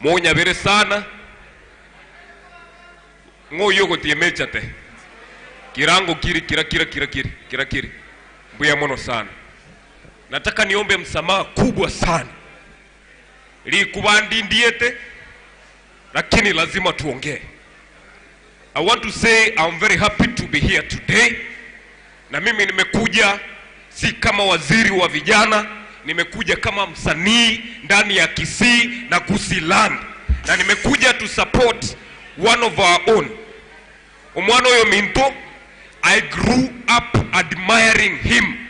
munyabire sana ng'oyi ogotiema echate kirango kiri kira kira kira kiri kira kiri mbuya mono sana. Nataka niombe msamaha kubwa sana likubandindiete, lakini lazima tuongee. I want to say I'm very happy to be here today. Na mimi nimekuja si kama waziri wa vijana, nimekuja kama msanii ndani ya Kisii na Gusiland, na nimekuja to support one of our own. Omwana oyo Minto, I grew up admiring him.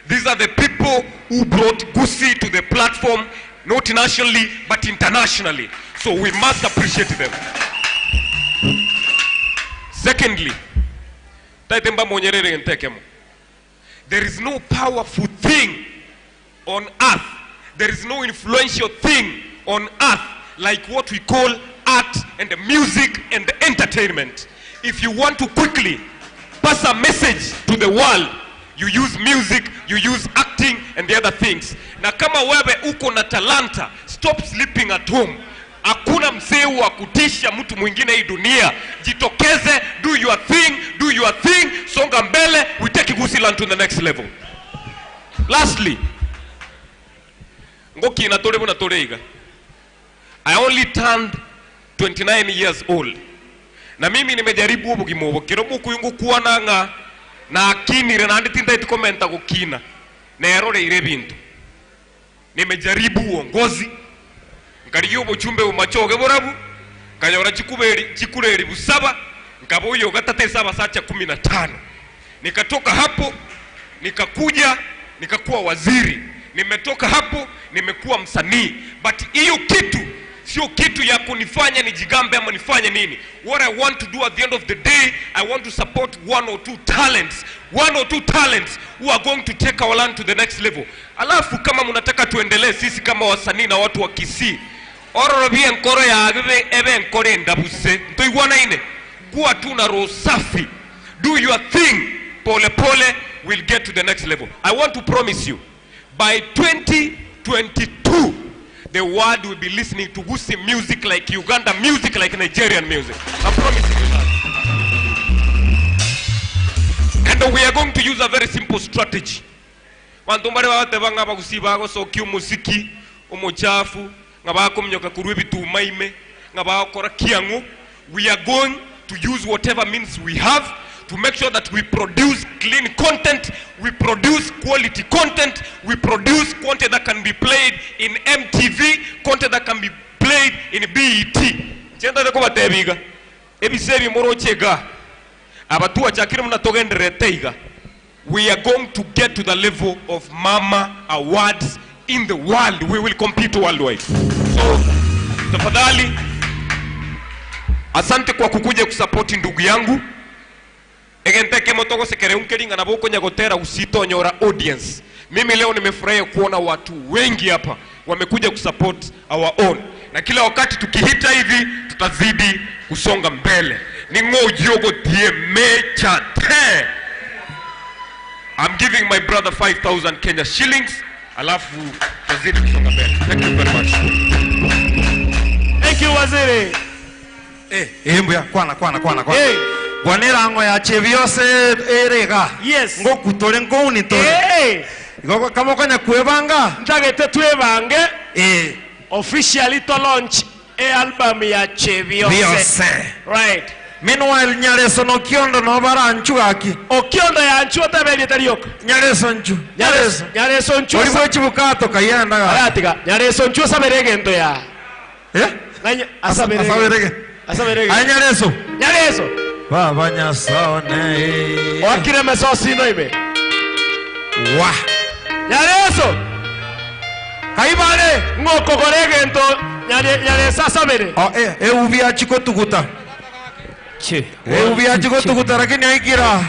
These are the people who brought Gusii to the platform, not nationally but internationally. So we must appreciate them. Secondly, taite mbamonyerere ntekemo. There is no powerful thing on earth. There is no influential thing on earth like what we call art and the music and the entertainment. If you want to quickly pass a message to the world, you use music, you use acting and the other things. Na kama wewe uko na talanta, stop sleeping at home. Hakuna mzee wa kutisha mtu mwingine hii dunia. Jitokeze, do your thing, do your thing, songa mbele, we take Gusiland to the next level. Lastly, ngokina tore buna toreiga. I only turned 29 years old. Na mimi nimejaribu obogima obo kero mokuyungu kuona ng'a nakinire naende tintaeti komenta gokina neroreire ebinto. Nimejaribu uongozi nkarigia obochumbe bomachoge borabu nkanyora chikuberi chikureri busaba nkaba oyo gatata ase abasacha 15. Nikatoka hapo nikakuja nikakuwa waziri, nimetoka hapo nimekuwa msanii, but hiyo kitu sio kitu ya kunifanya nijigambe ama nifanye nini. What I want to do at the end of the day, I want to support one or two talents, one or two talents who are going to take our land to the next level. Alafu kama mnataka tuendelee sisi kama wasanii na watu wa Kisii, ororo bie nkoro ya ebe ebe nkore ndabuse ntoigwana ine kuwa tu na roho safi, do your thing pole pole, we'll get to the next level. I want to promise you by 2022 the world will be listening to Gusii music like Uganda music, like Nigerian music. I'm promising you that. And we are going to use a very simple strategy. Bantu mbare bagateba ng'a Abagusii bagosokia omosiki omochafu ng'a bakomnyoka korwa ebituma ime ng'a bagokora kiang'u. We are going to use whatever means we have to make sure that we produce clean content, we produce quality content, we produce content that can be played in MTV, content that can be played in BET. Chenda ko batebiga. Ebise bimorochega. Abatua chakire muna togenderete iga. We are going to get to the level of Mama Awards in the world. We will compete worldwide. So, tafadhali Asante kwa kukuja kusapoti ndugu yangu. Egente kemo togosekere unkelinga na boko nyagotera usitonyora audience. Mimi leo nimefurahia kuona watu wengi hapa wamekuja kusupport our own, na kila wakati tukihita hivi tutazidi kusonga mbele. Ningo yogo die mecha te. I'm giving my brother 5000 Kenya shillings, alafu tutazidi kusonga mbele. Thank you very much. Thank you waziri. Eh, eh mbuya kwana kwana kwana kwana. Bwanera ngo ya chebiose erega. Yes. Ngokutore ngounitore. Eh. Igoko kama konya kwebanga. Ntagete twebange. Eh. Officially to launch e album ya Chebiose. Biose. Right. Meanwhile Nyareso no Kiondo no baranchu gaki. Okiondo yanchu otaberie tarioka. Nyareso nchu. Nyareso. Nyareso nchu. Ori bwechibukato kayenda ga. Aratiga. Nyareso nchu asabere egento ya. Eh? Ng'anye asabere. Asaberege. Asaberege. Ay Nyareso. Nyareso. Baba Nyasone. Wakire mesosi no ibe. Wa. Nyareso. Kaibare. Ng'okogora egento nyare nyareso asabere. Oh, eh, eh ubi achiko tuguta. Che. Eh ubi achiko tuguta lakini aikira.